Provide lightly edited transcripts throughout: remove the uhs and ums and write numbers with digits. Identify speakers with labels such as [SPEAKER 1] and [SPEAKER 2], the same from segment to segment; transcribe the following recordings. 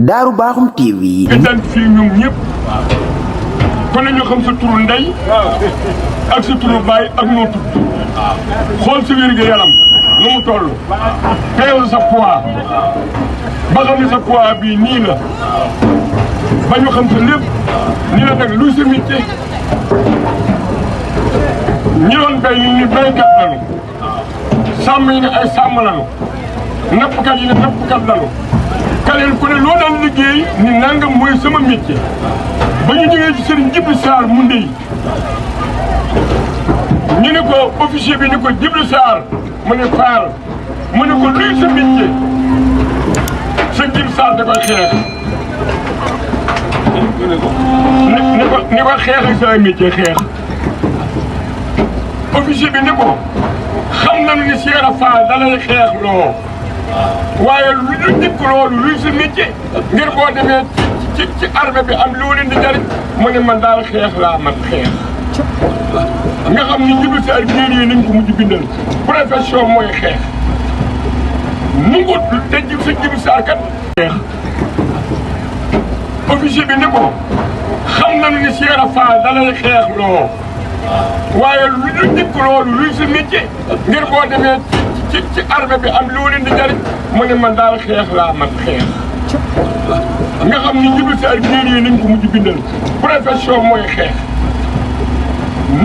[SPEAKER 1] Daaru Baaxum TV.
[SPEAKER 2] identifié ñoom ñëpp kon nañu xam sa turu ndey ak sa turu baay ak noo tudd xool sa wér gu yaram nu mu toll teewal sa poids ba xam ne sa poids bii nii la ba ñu xam sa lépp ni la nag luy sa métier ñi doon béy ni béykat lañu sàmm yi ne ay sàmm lañu nappkat yi ne nappkat lañu kaleen ku ne loo daan liggéey ni nangam mooy sama métier ba ñu jógee ci Serigne Djibril Sarr mu ndey ñu ne ko officier bi ni ko Djibril Sarr mu ne Fall mu ne ko luy sa métier sa Djibril Sarr da koy xeex ni ko xeex ak sa métier xeex officier bi ni ko xam nañu ni Cheikh Fall da lay xeex loo waaye lu ñu dikk loolu luy sa métier ngir boo demee ci armée bi am lu leen di jariñ mu ne man daal xeex laa man xeex nga xam ni Djibril Sarr géer yi nañ ko mujj bindal profession mooy xeex nungut te sa Djibril Sarr kat xeex officier bi ni ko xam nañu ni Cheikh Fall da lay xeex loo waaye lu ñu dikk loolu luy sa métier ngir boo demee ci armée bi am lu leen di jariñ mu ne man daal xeex laa man xeex nga xam ni Djibril Sarr géer yi nañ ko mujj bindal profession mooy xeex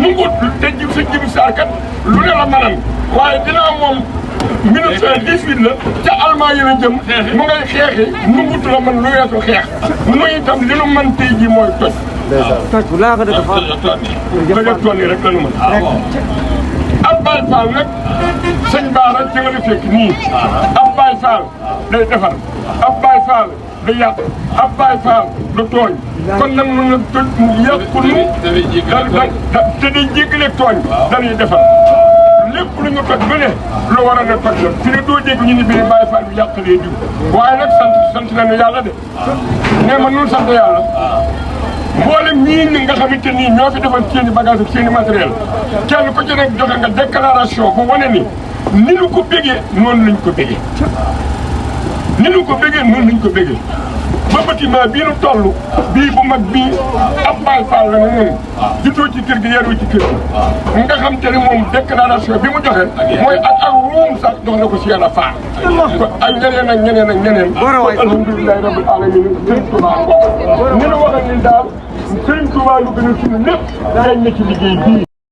[SPEAKER 2] nungut te sa Djibril Sarr kat lu ne la mënal waaye dinaa moom 1918 la ca Allemagne yi la jëm mu ngay xeexi nungut la man lu weesu xeex muy itam li nu man tey ji mooy toj
[SPEAKER 3] toj bu laa ko def fa
[SPEAKER 2] dëgg tool yi rek la nu mën ab Baye Fall nag sëñ Baara ci nga la fekk nii ab Baye Fall day defar ab Baye Fall da yàq ab Baye Fall da tooñ kon nag mën na toj yàqu nu te day jéggale tooñ dañuy defar lépp lu ñu toj ba ne lu war a ne toj la fi ne doo dégg ñu ni bii Baye Fall bi yàqalee diw waaye nag sant nañu yàlla de nee ma nun sant yàlla mboolem ñii nga xamante nii ñoo fi defal seen i bagage ak seen i matériel kenn ku ci nekk joxe nga déclaration bu wane ni nu ko bégee noonu lañ ko bégee ni nu ko bégee noonu lañ ko bégee ba bâtiment bii nu toll bii bu mag bii ab Baye Fall la ne noonu jutoo ci kër gi yaroo ci kër gi nga xam te ne moom déclaration bi mu joxe mooy ak ruum sax jox na ko si yàlla faar ak ñeneen ak ñeneen ak ñeneen alhamdulilahi rabbil alamin Serigne Touba ni nu waxal ni daal Serigne Touba lu gën a suñu lépp dañ na ci liggéey bii